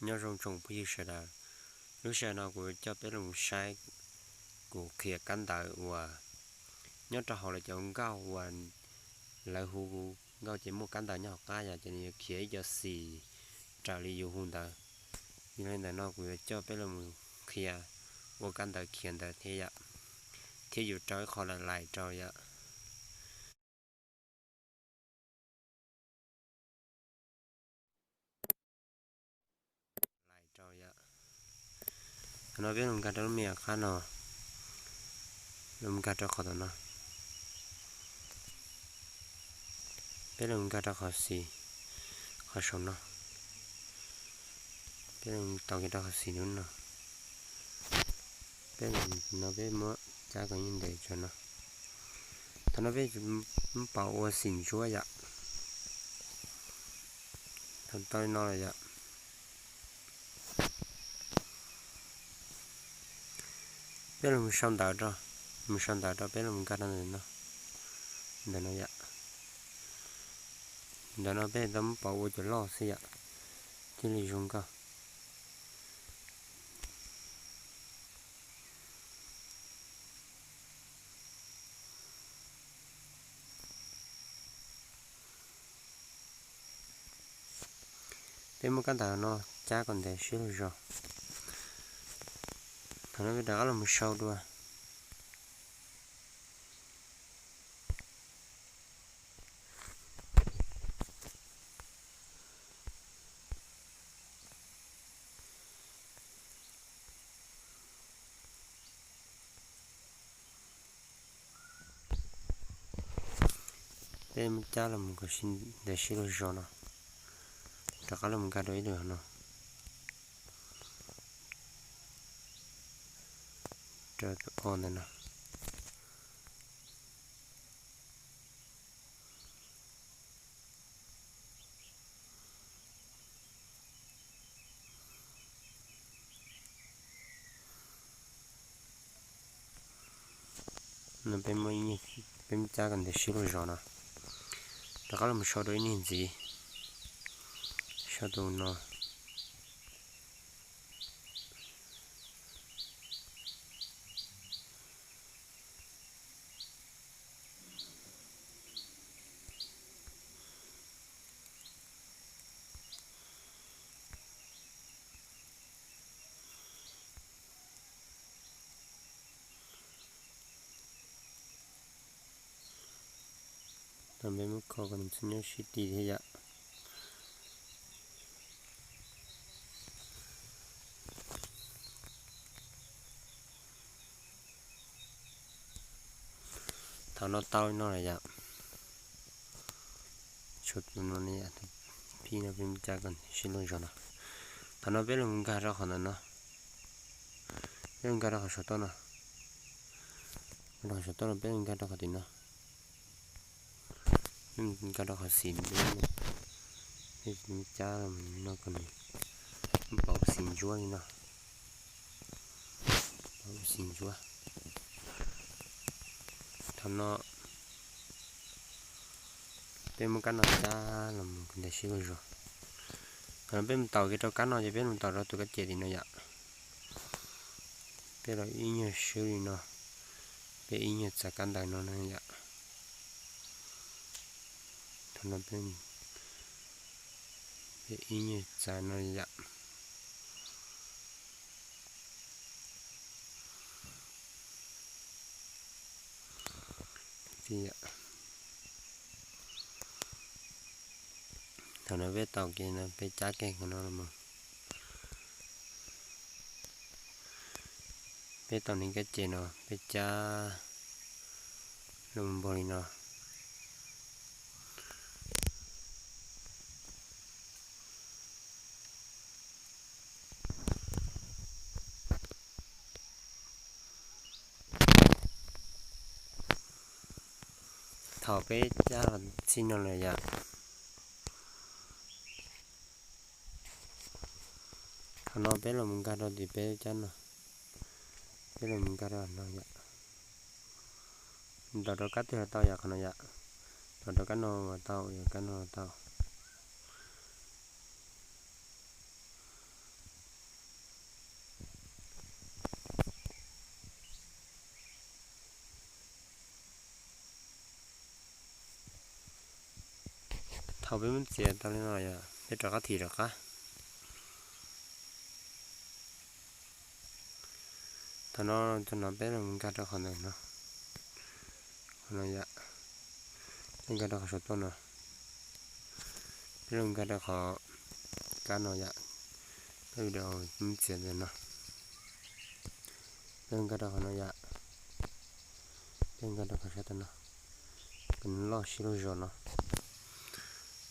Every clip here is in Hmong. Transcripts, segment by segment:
Nyob zoo tsoom phooj ywg sawv daws, lub sij hawm no kuv coj peb los saib kuv qhia kab ntawv uas nyob rau hauv lawv cov nkauj uas lawv hu nkauj ces muaj kab ntawv nyob hauv qab yom, ces nws yuav khiav ib co xim raws li yus hu ntawd. Yog li ntawm no kuv yuav coj peb los qhia ua kab ntawv khiav ntawd thiab yom, thiab yus rau ib qho lais lais rau yom. Lais rau yom. Thaum no peb los nkag rau lub me qab no, los nkag rau qhov tom no, peb los nkag rau qhov xim, qhov saum no, peb los taus kiag rau qhov xim no no. Peb no peb muab cab kom yeej ntev tso no. Thaum no peb muab pauv ua xim ntsuab yom. Thaum tau li no lawm yom, peb los mus sau ntawv rau, mus sau ntawv rau peb los nkag rau ntawm no, ntawm no yom. Ntawm no peb tau muab pauv ua cov loj xwb yom, thiaj li zoo nkauj. Peb muab kab ntawv no cab kom ntev siab lug zog. Thaum no peb rov qab los mus sau dua. Peb muab cab los mus kom ntev siab lug zog no, rov qab los nkag rau ib lwm no, rau tus o ntawm no. No peb muab, peb muab cab kom ntev siab lug zog no, rov qab los sau rau ib niag ntxiv, sau tus no. Thaum peb muab kho kom nws txhob nyob sib ti thiab yom. Thaum no tau li no lawm yom. Tshuav tus no, phib no peb muab cab kom ntev siab lug zog no. Thaum no peb los nkag rau qhov ntawm no, peb los nkag rau qhov saum toj no, rau qhov saum toj no peb los nkag rau qhov tim no, nkag rau qhov xim no, peb cab no kom nws pauv xim ntsuab li no, pauv xim ntsuab. Thaum no peb muab kab no cab los mus ntev siab lug zog. Thaum no peb mus taus kiag rau kab no ces peb mus taus rau tus kab cem tim no yom. Peb los ib nyuag swb li no, peb ib nyuag txav kab ntawv no na yom. Thaum no peb, peb ib nyuag txav no yom. Thaum no peb taus kiag no peb cab kiag qhov no los mus. Peb taus niag kab cem no peb cab los mus npaug li no. Thaum peb cab los txij no lawm yom. Thaum no peb los mus nkag rau tim peb cab no, peb los mus nkag rau no yom. Ntaus rau kab twg los tau yom, qhov no yom. Ntaus rau kab no los tau, yog kab no los tau. Thaum peb muab txiav tau li no yom, peb rov qab thim rov qab. Thaum no txog no peb los nkag rau qhov ntawm no, qhov no yom, peb nkag rau qhov saum toj no, peb los nkag rau qhov kab no yom, peb video muab txiav ntawm no, peb los nkag rau qhov no yom, peb nkag rau qhov sab tom no, kom nws loj sib loj zog no.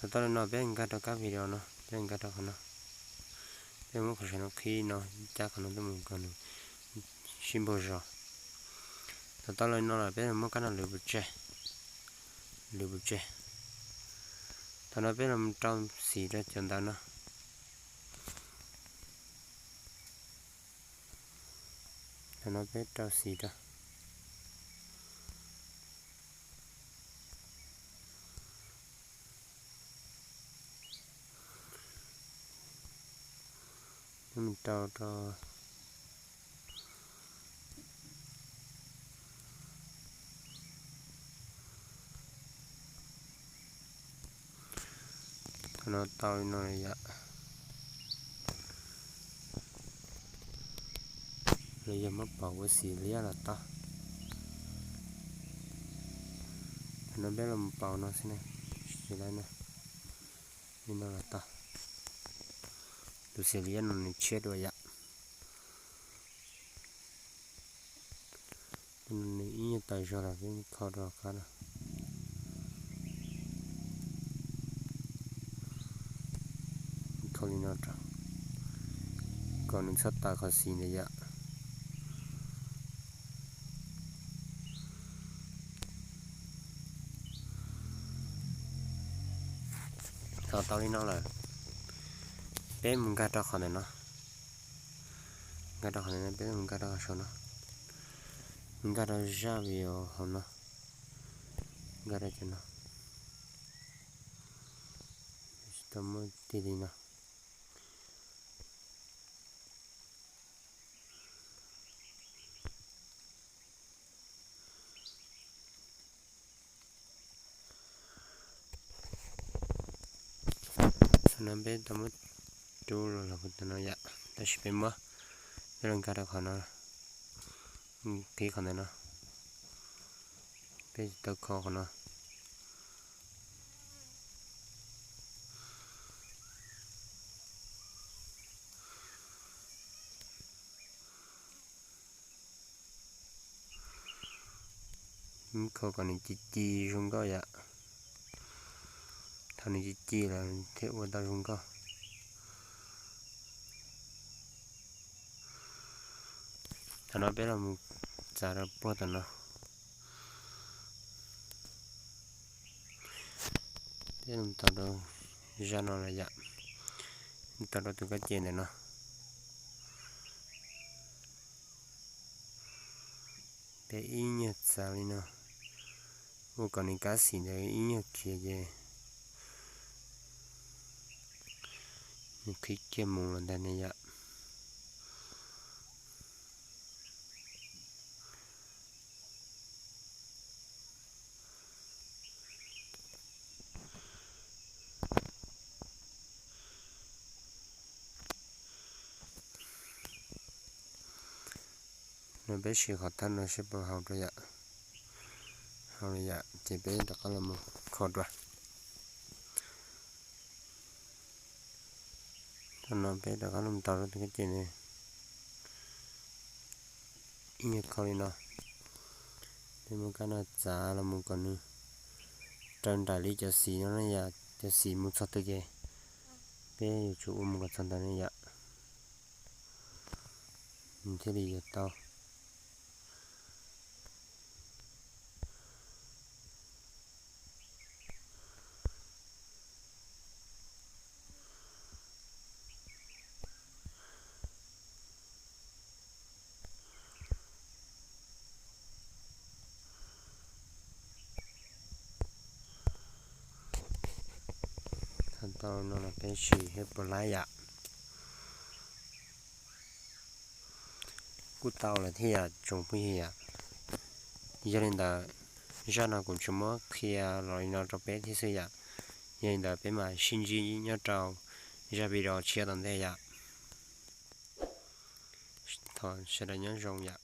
Thaum tau li no peb nkag rau kab video no, peb nkag rau qhov no, peb muab qhov saum no qhib no, cab qhov no tuaj mus kom nws sib npaug zog. Thaum tau li no lawm peb muab kab no lwv pov tseg, lwv pov tseg. Thaum no peb los rau xim rau cov ntawv no. Thaum no peb rau xim rau. Rau rau. Thaum no tau li no yom. Los yog muab pauv ua xim liab los tau. Thaum no peb los mus pauv no xwb na, tsis tau na, li no los tau. Tus xim liab no nws tshiab dua yom. Nws ib nyuag tawm zog los peb kho rau qab no. Kho li no rau, kom nws txhob tawm qhov xim ntawd yom. Thaum tau li no lawm, peb mus nkag rau qhov ntawm no, nkag rau qhov ntawm no, peb mus nkag rau qhov saum no, nkag rau zaj video hauv no, nkag rau cov no, tsis tau muaj tig li no. Thaum no peb tau muab rub los los kuv tau no yom, tab sis peb muab, peb los nkag rau qhov no, qhib qhov ntawm no, peb tsis tau kho qhov no. Kho kom nws ci ci zoo nkauj yom. Thaum nws ci ci lawm thiaj ua tau zoo nkauj. Thaum no peb los mus txav rau puag tom no. Peb los tau rau zaj no lawm yom. Tau rau tus kab ce ntawm no. Peb ib nyuag txav li no, ua kom nws kab xim ntawd ib nyuag khiav ces nws qhib kiag mus los ntag ne yom. No peb siv qhov thawj no seb puas haum rau yom. Haum li yom ces peb rov qab los mus kho dua. Thaum no peb rov qab los tau rau tus kab ce ntawd. Ib nyuag kho li no, peb muab kab no txav los mus kom nws raws nraim li cov xim no na yom, cov xim mus txog twg ces peb yuav tsum ua mus kom txog ntawd na yom, nws thiaj li yuav tau. Thaum tau no los peb sim seb puas laib yom. Kuj tau lawm thiab yom tsoom phooj ywg yom. Yog li ntawd, zaj no kuv tsuas muab qhia los li no rau peb thiab xwb yom. Yog li ntawd peb mam sib ntsib nyob rau zaj video tshiab tom ntej yom. Thov sawv daws nyob zoo yom.